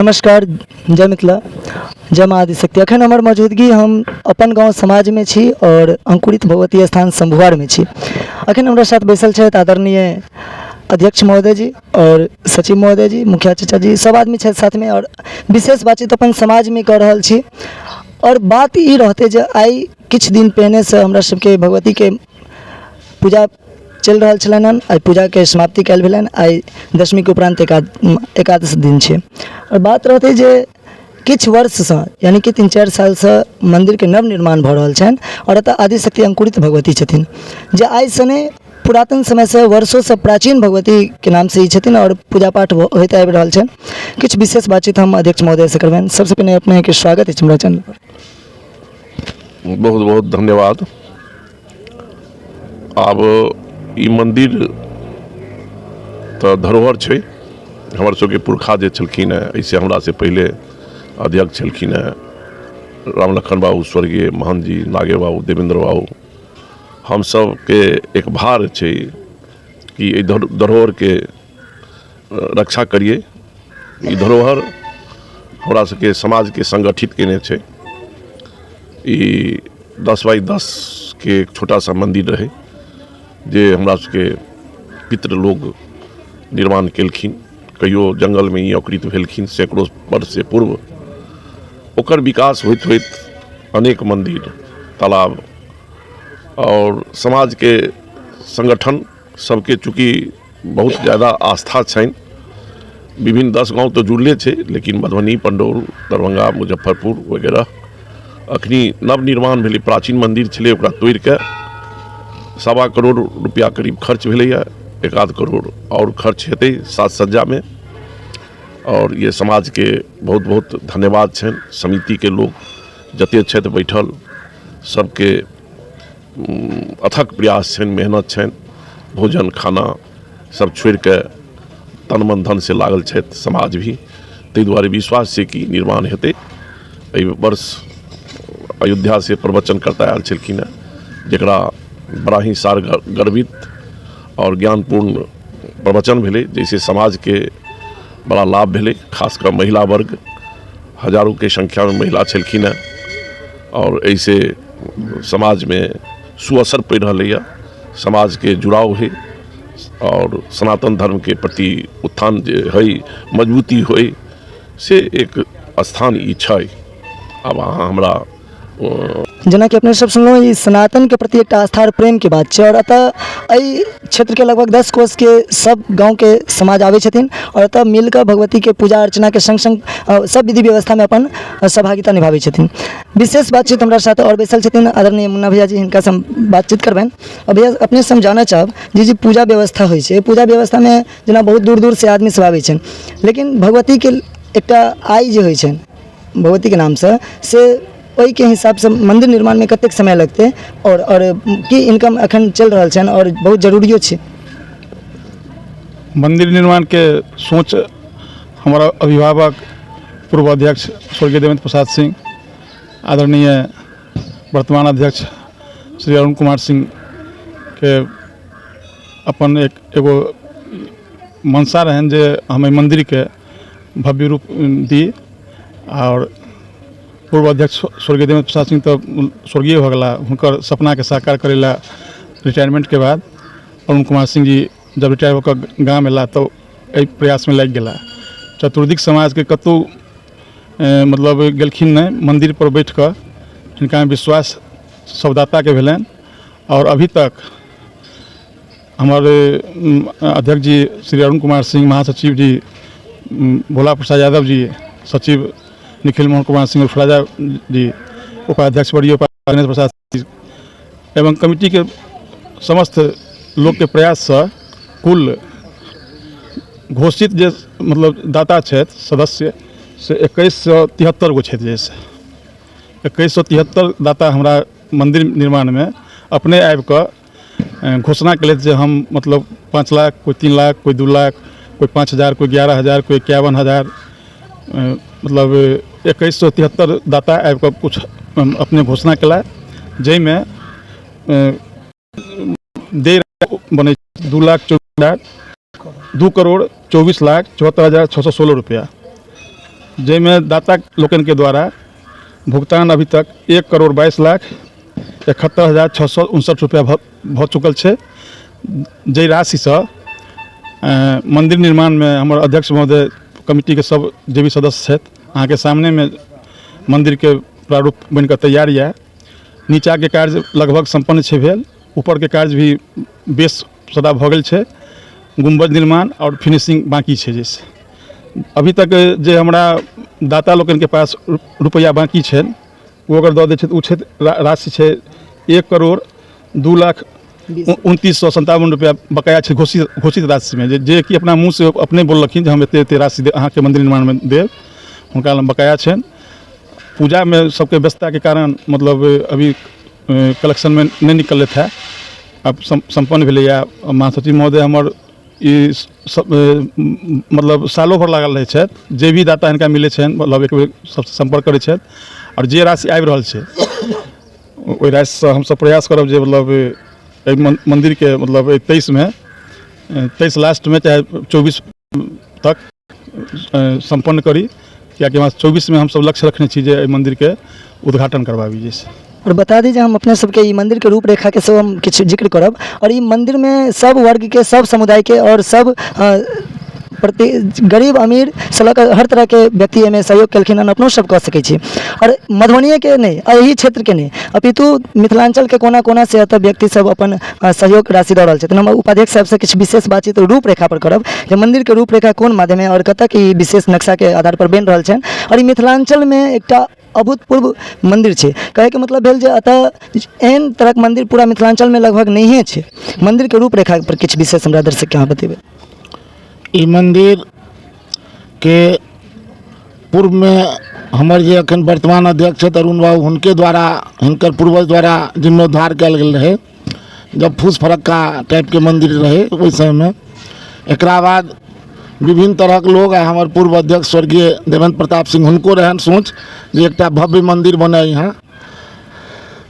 नमस्कार, जय मिथिला, जय माँ आदिशक्ति। अखन हमर मौजूदगी हम अपन गाँव समाजमे छी आओर अंकुरित भगवती स्थान शंभुआरमे छी। अखन हमरा साथ बैसल छथि आदरणीय अध्यक्ष महोदय जी आओर सचिव महोदय जी, मुखिया चाचा जी, सब आदमी छथि साथमे आओर विशेष बातचीत अपन समाजमे कऽ रहल छी। आओर बात ई रहतै जे आइ किछु दिन पहिनेसँ हमरा सबके भगवतीके पूजा चलि रहल छलनि हन। आइ पूजाके समाप्ति काल्हि भेलनि। आइ दशमीके उपरान्त एकादश दिन छै। आओर बात रहतै जे किछु वर्षसँ यानिकि 3-4 सालसँ मन्दिरके नव निर्माण भऽ रहल छनि आओर एतऽ आदिशक्ति अंकुरित भगवती छथिन, जे आइसँ नहि पुरातन समयसँ वर्षोसँ प्राचीन भगवतीके नामसँ ई छथिन आओर पूजा पाठ होइत आबि रहल छनि। किछु विशेष बातचीत हम अध्यक्ष महोदयसँ करबनि। सबसँ पहिने अपनेके स्वागत अछि हमरा चैनल पर। बहुत बहुत धन्यवाद। आब ई मन्दिर तऽ धरोहर छै। हमर सबके पुरखा जे छलखिन हेँ, एहिसँ हमरासँ पहिले अध्यक्ष छलखिन हेँ राम लखन बाबू, स्वर्गीय महन्त जी, नागे बाबू, देवेन्द्र बाबू, हम सबके एक भार छै कि एहि धरोहरके रक्षा करियै। ई धरोहर हमरा सबके समाजके संगठित केने छै। ई 10 बाई 10 के एक छोटा सा मन्दिर रहै जे हमरा सबके पितृ लोग निर्माण केलखिन। कहियो जङ्गलमे ई अकृत भेलखिन सैकड़ो वर्षसँ पूर्व। ओकर विकास होइत होइत अनेक मन्दिर, तालाब आओर समाजके संगठन सबके चूँकि बहुत जादा आस्था छनि। विभिन्न 10 गाँव तऽ जुड़ले छै, लेकिन मधुबनी, पंडौल, दरभंगा, मुजफ्फरपुर वगैरह। अखनी नवनिर्माण भेलै। प्राचीन मन्दिर छलै, ओकरा तोड़िके 1.25 करोड़ रुपैआ करीब खर्च भेलैए। 1.5 करोड़ आओर खर्च हेतै साज सज्जामे। आओर ये समाजके बहुत बहुत धन्यवाद छनि। समितिके लोक जतेक छथि बैठल, सबके अथक प्रयास छनि, मेहनत छनि। भोजन खाना सब छोड़िके तन मन धन से लागल छथि समाज भी। ताहि दुआरे विश्वास छै कि निर्माण हेतै। एहि वर्ष अयोध्यासँ प्रवचनकर्ता आयल छलखिन हेँ, जकरा बड़ा ही सार गर्वित आओर ज्ञानपूर्ण प्रवचन भेलै, जाहिसँ समाजके बड़ा लाभ भेलै। खास कऽ महिला वर्ग, हजारोके संख्यामे महिला छलखिन हेँ आओर एहिसँ समाजमे सुअसर पड़ि रहलैए। समाजके जुड़ाव होइ आओर सनातन धर्मके प्रति उत्थान जे होइ, मजबूती होइ, से एक स्थान ई छै। आब अहाँ हमरा जेनाकि अपने सब सुनलहुँ, ई सनातनके प्रति एकटा आस्था आओर प्रेमके बात छै। आओर एतऽ एहि क्षेत्रके लगभग 10 कोसके सब गाँवके समाज आबै छथिन आओर एतऽ मिलकऽ भगवतीके पूजा अर्चनाके सङ्ग सङ्ग सब विधि व्यवस्थामे अपन सहभागिता निभाबै छथिन। विशेष बातचीत हमरा साथ आओर बैसल छथिन आदरणीय मुन्ना भैया जी, हिनकासँ हम बातचीत करबनि। आओर भैया, अपनेसँ हम जानऽ चाहब जे जे पूजा व्यवस्था होइ छै, पूजा व्यवस्थामे जेना बहुत दूर दूरसँ आदमी सब आबै छनि, लेकिन भगवतीके एकटा आइ जे होइ छनि भगवतीके नामसँ, से ओहिके हिसाबसँ मन्दिर निर्माणमे कतेक समय लगतै आओर की इनकम एखन चलि रहल छनि आओर बहुत जरूरियो छै? मन्दिर निर्माणके सोच हमर अभिभावक पूर्व अध्यक्ष स्वर्गीय देवेंद्र प्रसाद सिंह, आदरणीय वर्तमान अध्यक्ष श्री अरुण कुमार सिंहके अपन एक एगो मनसा रहनि जे हम एहि मन्दिरके भव्य रूप दी। आओर पूर्व अध्यक्ष स्वर्गीय देवेंद्र प्रसाद सिंह तऽ स्वर्गीय भऽ गेला। हुनकर सपनाके साकार करै लए रिटायरमेंटके बाद अरुण कुमार सिंह जी जब रिटायर भऽ कऽ गाम अयला तऽ एहि प्रयासमे लागि गेला। चतुर्दिक समाजके कतहु मतलब गेलखिन नहि, मन्दिरपर बैठ कऽ हिनकामे विश्वास सबदाताके भेलनि। आओर अभी तक हमर अध्यक्ष जी श्री अरुण कुमार सिंह, महासचिव जी भोला प्रसाद यादव जी, सचिव निखिल मोहन कुमार सिंह उर्फ राजा जी, उपाध्यक्ष वरीय गणेश प्रसाद जी एवं कमिटीके समस्त लोकके प्रयाससँ कुल घोषित जे मतलब दाता छथि सदस्य, से 2173 गो छथि। जैसे 2173 दाता हमरा मन्दिर निर्माणमे अपने आबिकऽ घोषणा केलथि जे हम मतलब 5 लाख, कोइ 3 लाख, कोइ 2 लाख, कोइ 5000, कोइ 11,000, कोइ 51,000, मतलब 2173 दाता आबिकऽ किछु अपने घोषणा केला, जाहिमे देय बनै 2 लाख 24 लाख 2 करोड़ 24 लाख 74 हजार 616 रुपैआ। जाहिमे दाता लोकनिके द्वारा भुगतान अभी तक 1,22,71,659 रुपैआ भऽ चुकल छै। जाहि राशिसँ मन्दिर निर्माणमे हमर अध्यक्ष महोदय, कमिटीके सब जे भी सदस्य छथि, अहाँके सामनेमे मन्दिरके प्रारूप बनिकऽ तैयार यऽ। नीचाँके कार्य लगभग सम्पन्न छै भेल, ऊपरके कार्य भी बेस सदा भऽ गेल छै। गुम्बज निर्माण आओर फिनिशिंग बाँकी छै। जैसे अभी तक जे हमरा दाता लोकनिके पास रुपैआ बाँकी छनि, ओ अगर दऽ दै छथि, ओ छै राशि छै 1,02,00,2957 रुपैआ बकाया छै घोषित घोषित राशिमे, जे कि अपना मुँहसँ अपने बोललखिन जे हम एतेक एतेक राशि अहाँके मन्दिर निर्माणमे देब, हुनका लग बकाया छनि। पूजामे सबके व्यस्तताके कारण मतलब अभी कलेक्शनमे नहि निकललथि। हँ, आब सम्पन्न भेलैए। महासचिव महोदय हमर ई सब मतलब सालो भरि लागल रहै छथि। जे भी दाता हिनका मिलै छनि, मतलब एक बेर सबसँ सम्पर्क करै छथि आओर जे राशि आबि रहल छै, ओहि राशिसँ हमसब प्रयास करब जे मतलब एहि मन्दिरके मतलब एहि 23मे, 23 लास्टमे चाहे 24 तक सम्पन्न करी, किएकि हमरा 24मे हमसब लक्ष्य रखने छी जे एहि मन्दिरके उद्घाटन करबाबी जैसे। आओर बता दी जे हम अपने सबके ई मन्दिरके रूपरेखाके सेहो हम किछु जिक्र करब। आओर ई मन्दिरमे सब वर्गके, सब समुदायके आओर सब प्रति, गरीब अमीरसँ लऽ कऽ हर तरहके व्यक्ति एहिमे सहयोग केलखिन हन। अपनो सब कऽ सकै छी। आओर मधुबनिएके नहि, एहि क्षेत्रके नहि, अपितु मिथिलाञ्चलके कोना कोनासँ एतऽ व्यक्ति सब अपन सहयोग राशि दऽ रहल छथिन। हम उपाध्यक्ष साहेबसँ किछु विशेष बातचीत रूपरेखा पर करब जे मन्दिरके रूपरेखा कोन माध्यमे आओर कतऽ ई विशेष नक्शाके आधार पर बनि रहल छनि। आओर ई मिथिलाञ्चलमे एकटा अभूतपूर्व मन्दिर छै। कहैके मतलब भेल जे एतऽ एहन तरहक मन्दिर पूरा मिथिलाञ्चलमे लगभग नहिए छै। मन्दिरके रूपरेखा पर किछु विशेष हमरा दर्शकके अहाँ बतेबै। ई मन्दिरके पूर्वमे हमर जे एखन वर्तमान अध्यक्ष छथि अरुण बाबू, हुनके द्वारा, हिनकर पूर्वज द्वारा जीर्णोद्धार कयल गेल रहै, जब फूस फरक्का टाइपके मन्दिर रहै ओहि समयमे। एकरा बाद विभिन्न तरहक लोग आ हमर पूर्व अध्यक्ष स्वर्गीय देवेन्द्र प्रताप सिंह, हुनको रहनि सोच जे एकटा भव्य मन्दिर बनै यहाँ।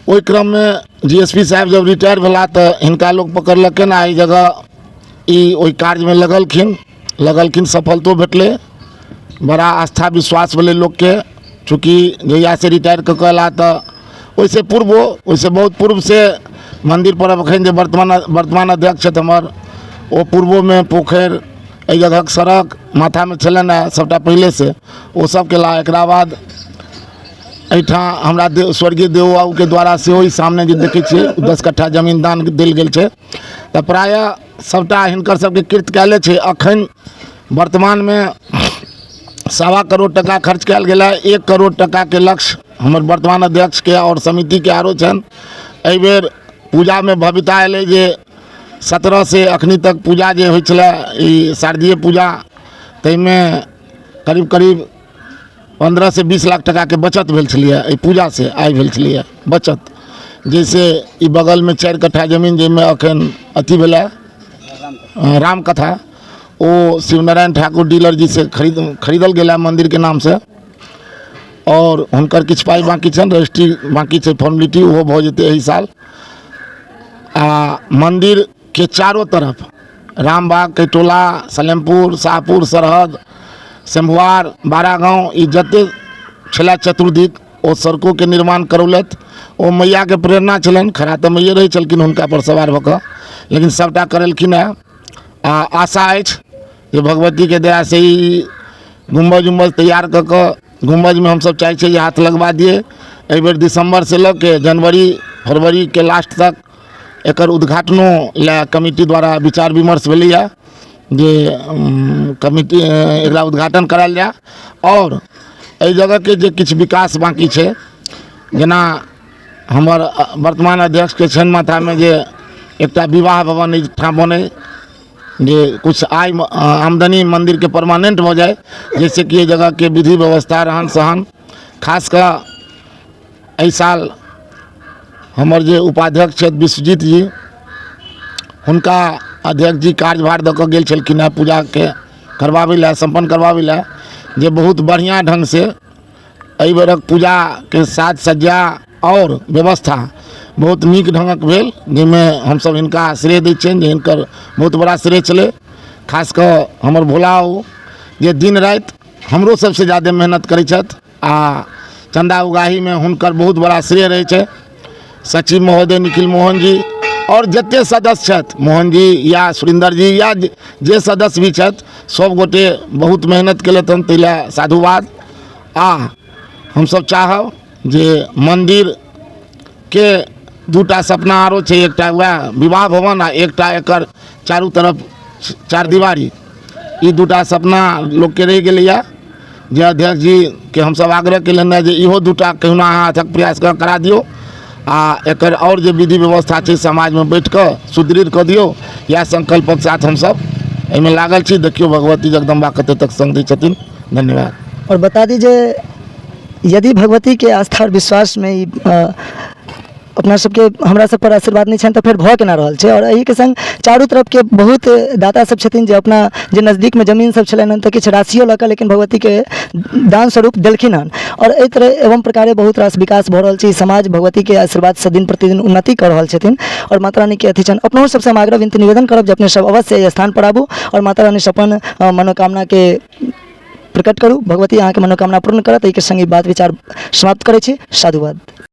ओहि क्रममे जी एस पी साहेब जब रिटायर भेला तऽ हिनका लोग पकड़लकनि आ एहि जगह ई ओहि कार्यमे लगलखिन लगलखिन। सफलतो भेटलै, बड़ा आस्था विश्वास भेलै लोकके। चूँकि जहियासँ रिटायर कऽ कऽ अयला, तऽ ओहिसँ पूर्वो, ओहिसँ बहुत पूर्वसँ मन्दिरपर एखन जे वर्तमान वर्तमान अध्यक्ष छथि हमर, ओ पूर्वोमे पोखरि, एहि जगहक सड़क माथामे छलनि हेँ सभटा पहिलेसँ, ओ सभ केला। एकरा बाद एहिठाम हमरा स्वर्गीय देव बाबूके द्वारा सेहो ई सामने जे देखै छियै, 10 कट्ठा जमीन दान देल गेल छै। तऽ प्रायः सभटा हिनकर सभके कृत कयले छै। एखन वर्तमानमे 1.25 करोड़ टाका खर्च कयल गेल है। 1 करोड़ टाकाके लक्ष्य हमर वर्तमान अध्यक्षके आओर समितिके आरो छनि। एहिबेर पूजामे भव्यता एलै जे 17 से अखनी तक पूजा जे होइ छलै, ई शारदीय पूजा, ताहिमे करीब करीब 15 से 20 लाख टाकाके बचत भेल छलैए। एहि पूजासँ आय भेल छलैए बचत, जैसे ई बगलमे 4 कट्ठा जमीन, जाहिमे एखन अथी भेलै रामकथा, ओ शिवनारायण ठाकुर डीलर जी से खरीदल गेल है मन्दिरके नामसँ आओर हुनकर किछु पाइ बाँकी छनि, रजिस्ट्री बाँकी छै, फॉर्मेलिटी, ओहो भऽ जेतै एहि साल। आ मन्दिरके चारो तरफ रामबाग, कैटोला, सलेमपुर, शाहपुर, सरहद, शंभुआर, बारागाँव, ई जते छलै चतुर्दिक, ओ सड़कोके निर्माण करौलथि। ओ मैयाके प्रेरणा छलनि। खड़ा तऽ मैये रहै छलखिन हुनका पर सवार भऽ कऽ, लेकिन सभटा करेलखिन हेँ। आ आशा अछि जे भगवतीके दयासँ ई गुम्बज उम्बज तैयार कऽ कऽ, गुम्बजमे हमसभ चाहै छियै जे हाथ लगबा दियै। एहिबेर दिसम्बरसँ लऽ के जनवरी फरवरीके लास्ट तक एकर उद्घाटनो लए कमिटी द्वारा विचार विमर्श भेलैए जे कमिटी एकरा उद्घाटन करायल जाय। आओर एहि जगहके जे किछु विकास बाँकी छै, जेना हमर वर्तमान अध्यक्षके छनि माथामे जे एकटा विवाह भवन एहिठाम बनै, जे किछु आय आमदनी मन्दिरके परमानेन्ट भऽ जाय, जाहिसँ कि एहि जगहके विधि व्यवस्था, रहन सहन। खास कऽ एहि साल हमर जे उपाध्यक्ष छथि विश्वजीत जी, हुनका अध्यक्ष जी कार्यभार दऽ कऽ गेल छलखिन हेँ पूजाके करबाबै लए, सम्पन्न करबाबै लए, जे बहुत बढ़िआँ ढङ्गसँ एहि बेरक पूजाके साज सज्जा आओर व्यवस्था बहुत नीक ढङ्गक भेल, जाहिमे हमसभ हिनका श्रेय दै छियनि जे हिनकर बहुत बड़ा श्रेय छलै। खास कऽ हमर भोला बाबू, जे दिन राति हमरो सबसँ जादे मेहनत करै छथि आ चन्दा उगाहीमे हुनकर बहुत बड़ा श्रेय रहै छै। सचिव महोदय निखिल मोहन जी आओर जते सदस्य छथि, मोहन जी या सुरिंदर जी या जे सदस्य भी छथि, सब गोटे बहुत मेहनत केलथि हन, ताहि लए साधुवाद। आ हमसब चाहब जे मन्दिरके दूटा सपना आरो छै, एकटा वएह विवाह भवन आ एकटा एकर चारू तरफ चार दीवारी। ई दूटा सपना लोकके रहि गेलैए जे अध्यक्ष जीके हमसब आग्रह केलनि हँ जे इहो दूटा कहुना अहाँ अथक प्रयास कऽ करा दियौ आ एकर आओर जे विधि व्यवस्था छै समाजमे बैठ कऽ सुदृढ़ कऽ दियौ। इएह संकल्पक साथ हमसब एहिमे लागल छी। देखियौ भगवती जगदम्बा कते तक संग दै छथिन। धन्यवाद। आओर बता दी जे यदि भगवतीके आस्था आओर विश्वासमे ई अपना सबके हमरा सब पर आशीर्वाद नहि छनि तऽ फेर भऽ केना रहल छै। आओर एहिके संग चारू तरफके बहुत दाता सब छथिन जे अपना जे नजदीकमे जमीन सब छलनि हन तऽ किछु राशियो लऽ कऽ लेकिन भगवतीके दान स्वरूप देलखिन हन। आओर एहि तरह एवं प्रकारे बहुत रास विकास भऽ रहल छै। ई समाज भगवतीके आशीर्वादसँ दिन प्रतिदिन उन्नति कऽ रहल छथिन आओर माता रानीके अथी छनि। अपनहु सबसँ हम आग्रह विनती निवेदन करब जे अपने सब अवश्य एहि स्थानपर आबू आओर माता रानीसँ अपन मनोकामनाके प्रकट करू। भगवती अहाँके मनोकामना पूर्ण करत। एहिके संग ई बात विचार समाप्त करै छी। साधुवाद।